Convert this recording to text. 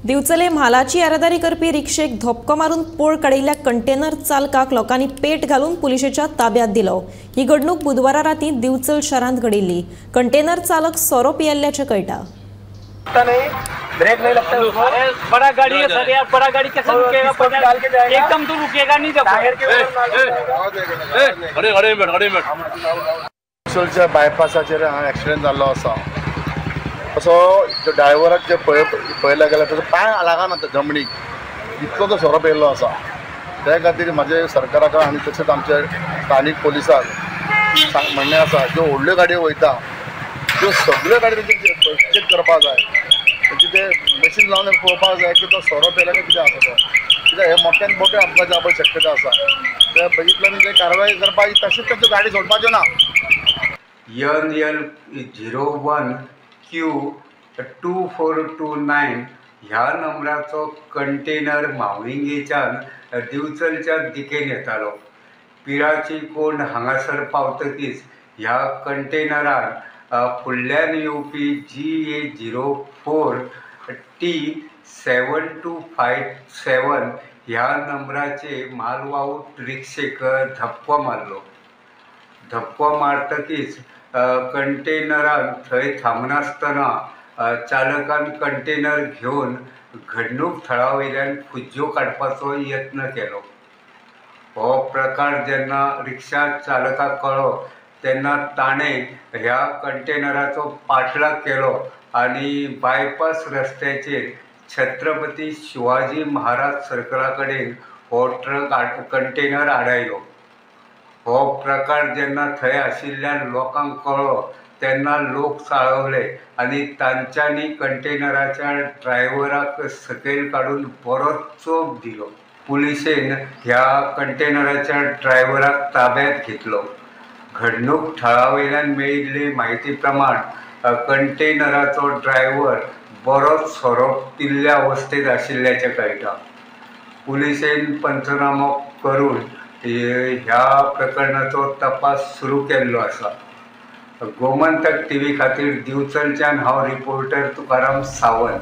दिवचले म्हालाची येरादारी करपी रिक्षेक धपको मारून पोळ काडिल्ल्या कंटेनर चालकाक लोकांनी पेट घालून पुलिशेच्या ताब्यात दिलो. ही घडणूक बुधवारा राती दिवचल शहरांत घडिल्ली. कंटेनर चालक सोरो पियेल्ल्याचें कळटा. ब्रेक नहीं लगता उसको. अरे बड़ा गाड़ी है सर यार, बड़ा गाड़ी कैसे रुकेगा? डाल के जाएगा एकदम तो रुकेगा नहीं. अरे अरे अरे दिवचलच्या बायपासाचेर हांगा एक्सिडेंट जाल्लो आसा. असो ड्रायव्हराक जे पळयला गेल्यार ताजो पांय लागना जमनीक, इतलो तो सोरो पेयल्लो आसा. त्या खातीर म्हाजे सरकाराक आनी तशेंच आमच्या स्थानीक पोलिसाक म्हणणें आसा, ज्यो व्हडल्यो गाडयो वयता त्यो सगळ्यो गाडयो तेंचे चॅक करपाक जाय. तेंचे ते मशीन लावन पळोवपाक जाय की तो सोरो पेला काय कितें आसा तो. कित्याक हे मोठ्यान मोठे अपघात जावपाची शक्यता आसा. ते बघितल्यान ते कारवाय करपाक तशीच तांच्यो गाडी सोडपाच्यो ना. NL 01 Q 2429 ह्या नंबराचो कंटेनर म्हावळिंगेच्यान दिवचलच्या दिकेन येतालो. पिराची कोंड हांगासर पावतकीच ह्या कंटेनरान फुडल्यान येवपी GA 04 T 7257 ह्या नंबराचे मालवाहू रिक्षेक धपको मारलो. धपको मारतकीच कंटेनरान थंय थांबनासतना चालकान कंटेनर घेवन घडणूक थळा वयल्यान फुज्जो काडपाचो यत्न केलो. हो प्रकार जेन्ना रिक्षा चालकाक कळ्ळो तेन्ना ताणें ह्या कंटेनराचो पाठलाग केलो आनी बायपास रस्त्याचेर छत्रपती शिवाजी महाराज सर्कला कडेन हो ट्रक कंटेनर आडायलो. हो प्रकार जेन्ना थंय आशिल्ल्या लोकांक कळ्ळो तेन्ना लोक चाळवले आनी तांच्यांनी कंटेनराच्या ड्रायव्हराक सकयल काडून बरोच चोप दिलो. पुलिशेन ह्या कंटेनराच्या ड्रायव्हराक ताब्यात घेतलो. घडणूक थळा वयल्यान मेळिल्ले म्हायती प्रमाण कंटेनराचो ड्रायव्हर बरोच सोरो पिल्ल्या अवस्थेंत आशिल्ल्याचें कळटा. पुलिशेन पंचनामो करून ह्या प्रकरणाचो तपास सुरू केल्लो आसा. गोमंतक टीव्ही खातीर दिवचलच्यान हांव रिपोर्टर तुकाराम सावंत.